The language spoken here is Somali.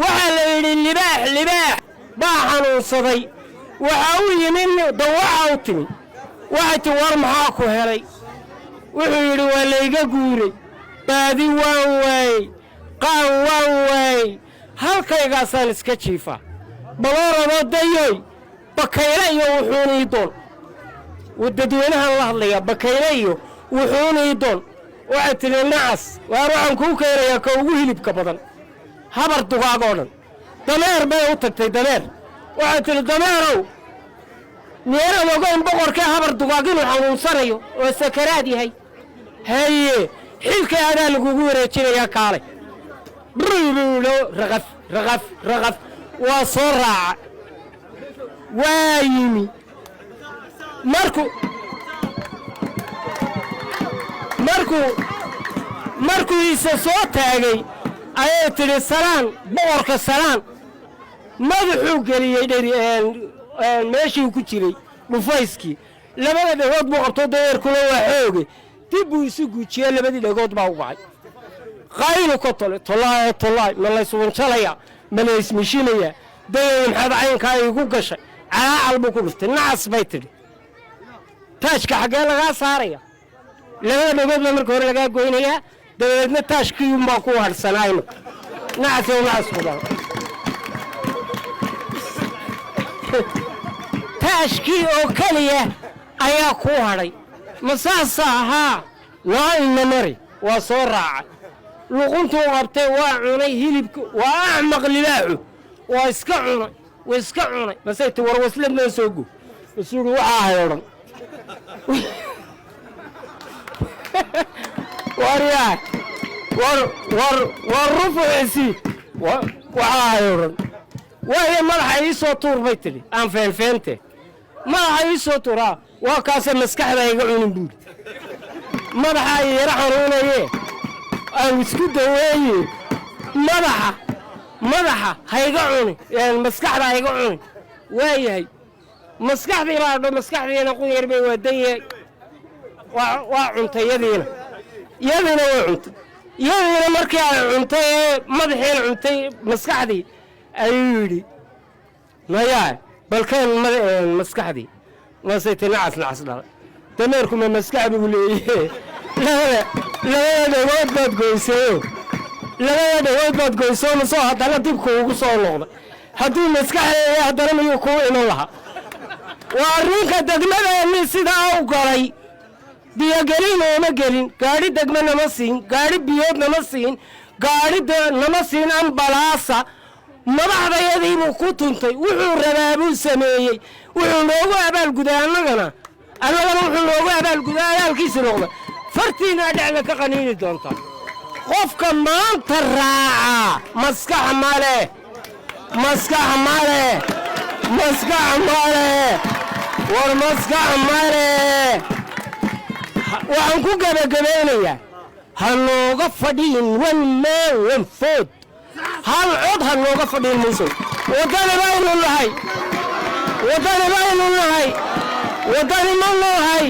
Waxaa la yidhi libaax, libaax baa xanuunsaday. Waxaa u yimi dawaca u timi. Waxay ti, "War maxaa ku helay?" Wuxuu yidhi, "Waa layga guuray, baadi waan waayey, qaan waan waayey, halkaygaasaan iska jiifaa. Balooradoo dayoy, bakayle iyo wuxuun ii doon." Dadweynahan la hadlayaa, "Bakayle iyo wuxuun ii doon." Waxay tidhi, "Nacas, waar waxaan kuu keenayaa ka ugu hilibka badan habar dugaag oo dhan." Dameer bay u tagtay. Dameer waxay tidhi, "Dameerow, miyaanad ogayn boqorkee habar dugaag inuu xanuunsanayo oo sakaraad yahay? Haye, xilka adaa lagugu wareejinayaa, kaalay." Brbuulo, raqaf raqaf raqaf, waa soo raaca, waa yimi. Markuu isa soo taagay ayay tidhi, "Salaan boqorka, salaan." Madaxuu geliyey dheri meeshii ku jiray dhufayskii. Labada dhegood buu qabto, dameerkuna waa xooge, dib buu isu guujiyey, labadii dhegood baa u kacay. Qaylu ka tole, "Tollaay, tollaay, ma layswanjalaya, ma laysmishinaya? Dayay, maxaad caynkaa iigu gashay?" Calaacal buu ku dhuftay. "Nacas," bay tidhi, "taajka xaggee lagaa saaraya? Labada dhegood baa marka hore lagaa goynayaa, dabadeedna taajkii unbaa ku hadhsanaayno. Nacas yow, nacas ku dhala, taashkii oo keliya ayaa kuu hadhay, ma saasa ahaa? Naa ina mari." Waa soo raacay, luquntuu qabtay, waa cunay hilibka. Waa acmaq libaaxu, waa iska cunay, waa iska cunay. Masay ti, "War waslad noo soo go." Masuu uhi, "Waxaa ahay odhan waryaa, war war war rufucisi, waxaa ahay odhan waayo, madaxa ii soo tuur," bay tidhi. "Aan feenfeente, madaxa ii soo tuuraa, waa kaase maskaxda iga cunin," buuri. "Madaxa i yaro xanuunaye, aan isku daweeye, madaxa hayga cuni, maskaxda hayga cuni." Waayahay, maskaxdii baa dho, maskaxdiina qunyar bay waadan yahay. Waa cuntay yadiina, yadiina way cuntay. Yadiina markii ay cuntay ee madaxiina cuntay maskaxdii, ayuu yidhi, "Nayaa, balkeen maskaxdii." Masay ti, "Nacas, nacas dhalay, dameerku ma maskax buu leeyahe? Labada dhagood baad goysayo, labada dhagood baad goysoo, masoo haddana dibku ugu soo noqday. Hadduu maskax leeyahay, haddana miyuu kuu iman lahaa?" Waa arrinka degmadeenni sidaa u galay. Biyogelin ooma gelin, gaadhi degme nama siin, gaadhi biyood nama siin, gaadhi nama siin ambalaasa. Madaxdayadiibuu ku tuntay, wuxuu rabaa buu sameeyey. Wuxuu noogu abaalguday annagana wuxuu noogu abaalguday, abaalkiisi noqday fartiinaa dhexda ka qaniini doonta. Qofka maanta raacaa maskax male, maskax male, maskax male, war maskax male. Waxaan ku gebagabaynayaa, ha nooga fadhiin one man one vote, hal cod ha nooga fadhiin. Muuse, waddani baynu nahay, waddani baynu nahay, waddani ma nahay.